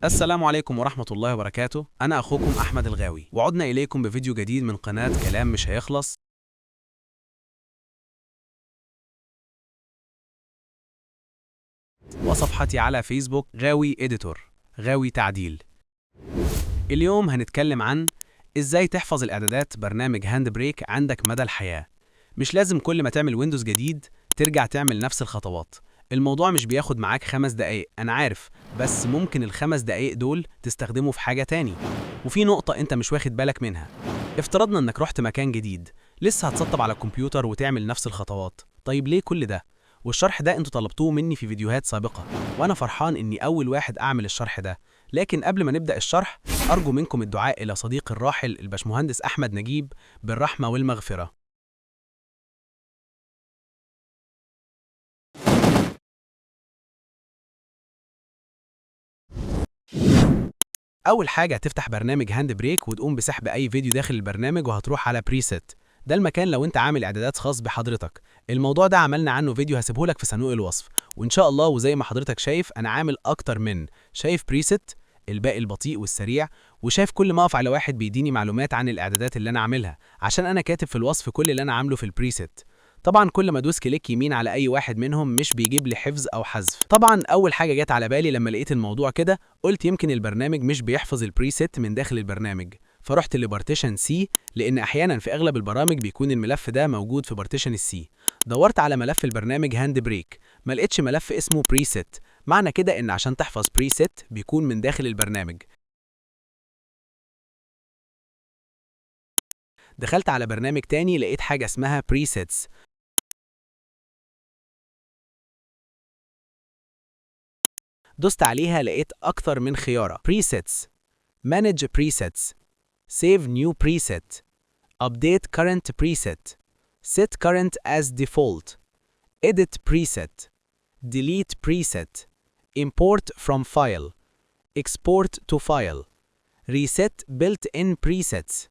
السلام عليكم ورحمة الله وبركاته. أنا أخوكم أحمد الغاوي، وعدنا إليكم بفيديو جديد من قناة كلام مش هيخلص، وصفحتي على فيسبوك غاوي Editor، غاوي تعديل. اليوم هنتكلم عن إزاي تحفظ الإعدادات برنامج HandBrake عندك مدى الحياة. مش لازم كل ما تعمل Windows جديد ترجع تعمل نفس الخطوات. الموضوع مش بياخد معاك 5 دقايق، أنا عارف، بس ممكن ال5 دقايق دول تستخدمه في حاجة تاني. وفي نقطة أنت مش واخد بالك منها. افترضنا إنك رحت مكان جديد، لسه هتسطب على الكمبيوتر وتعمل نفس الخطوات. طيب ليه كل ده؟ والشرح ده انتوا طلبتوه مني في فيديوهات سابقة، وأنا فرحان إني أول واحد أعمل الشرح ده. لكن قبل ما نبدأ الشرح، أرجو منكم الدعاء إلى صديقي الراحل الباشمهندس أحمد نجيب بالرحمة والمغفرة. أول حاجة هتفتح برنامج HandBrake وتقوم بسحب أي فيديو داخل البرنامج، وهتروح على preset. ده المكان لو انت عامل اعدادات خاص بحضرتك. الموضوع ده عملنا عنه فيديو هسيبهولك في صندوق الوصف، وان شاء الله. وزي ما حضرتك شايف انا عامل اكتر من شايف preset، الباقي البطيء والسريع، وشايف كل ما اقف على واحد بيديني معلومات عن الاعدادات اللي انا عاملها، عشان انا كاتب في الوصف كل اللي انا عامله في ال preset. طبعا كل ما ادوس click يمين على اي واحد منهم مش بيجيب لي حفظ او حذف. طبعا اول حاجه جت على بالي لما لقيت الموضوع كده، قلت يمكن البرنامج مش بيحفظ ال preset من داخل البرنامج، فرحت ل partition C، لان احيانا في اغلب البرامج بيكون الملف ده موجود في partition ال C. دورت على ملف البرنامج HandBrake، ما لقيتش ملف اسمه preset. معنى كده ان عشان تحفظ preset بيكون من داخل البرنامج. دخلت على برنامج تاني، لقيت حاجة اسمها presets. دوست عليها لقيت أكثر من خيارة: presets، manage presets، save new preset، update current preset، set current as default، edit preset، delete preset، import from file، export to file، reset built-in presets،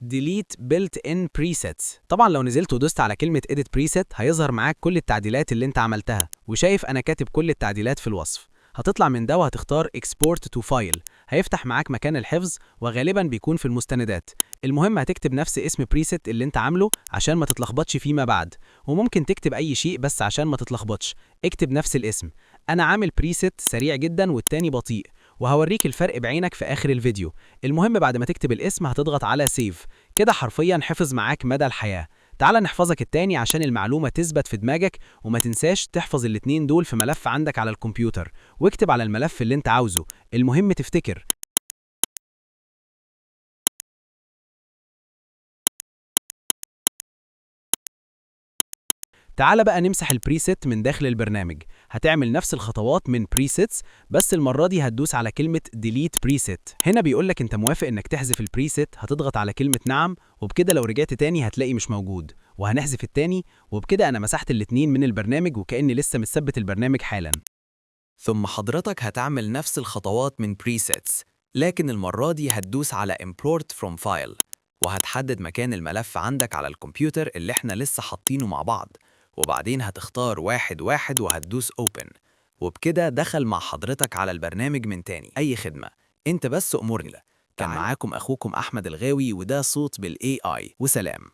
delete built-in presets. طبعا لو نزلت ودوست على كلمة edit preset هيظهر معاك كل التعديلات اللي انت عملتها، وشايف انا كاتب كل التعديلات في الوصف. هتطلع من ده وهتختار export to file، هيفتح معاك مكان الحفظ، وغالبا بيكون في المستندات. المهم هتكتب نفس اسم preset اللي انت عامله عشان ما تتلخبطش فيما بعد، وممكن تكتب اي شيء بس عشان ما تتلخبطش اكتب نفس الاسم. انا عامل preset سريع جدا والتاني بطيء، وهوريك الفرق بعينك في آخر الفيديو. المهم بعد ما تكتب الاسم هتضغط على save. كده حرفيا حفظ معاك مدى الحياة. تعال نحفظك التاني عشان المعلومة تثبت في دماغك، وما تنساش تحفظ الاتنين دول في ملف عندك على الكمبيوتر، واكتب على الملف اللي انت عاوزه. المهم تفتكر. تعال بقى نمسح ال preset من داخل البرنامج. هتعمل نفس الخطوات من presets، بس المرة دي هتدوس على كلمة delete preset. هنا بيقولك انت موافق انك تحذف ال preset، هتضغط على كلمة نعم، وبكده لو رجعت تاني هتلاقي مش موجود. وهنحذف التاني، وبكده انا مسحت الاتنين من البرنامج وكأني لسه مثبت البرنامج حالا. ثم حضرتك هتعمل نفس الخطوات من presets، لكن المرة دي هتدوس على import from file، وهتحدد مكان الملف عندك على الكمبيوتر اللي احنا لسه حاطينه مع بعض، وبعدين هتختار واحد واحد وهتدوس open، وبكده دخل مع حضرتك على البرنامج من تاني. أي خدمة، انت بس أمرني. كان معاكم أخوكم أحمد الغاوي، وده صوت بال AI، وسلام.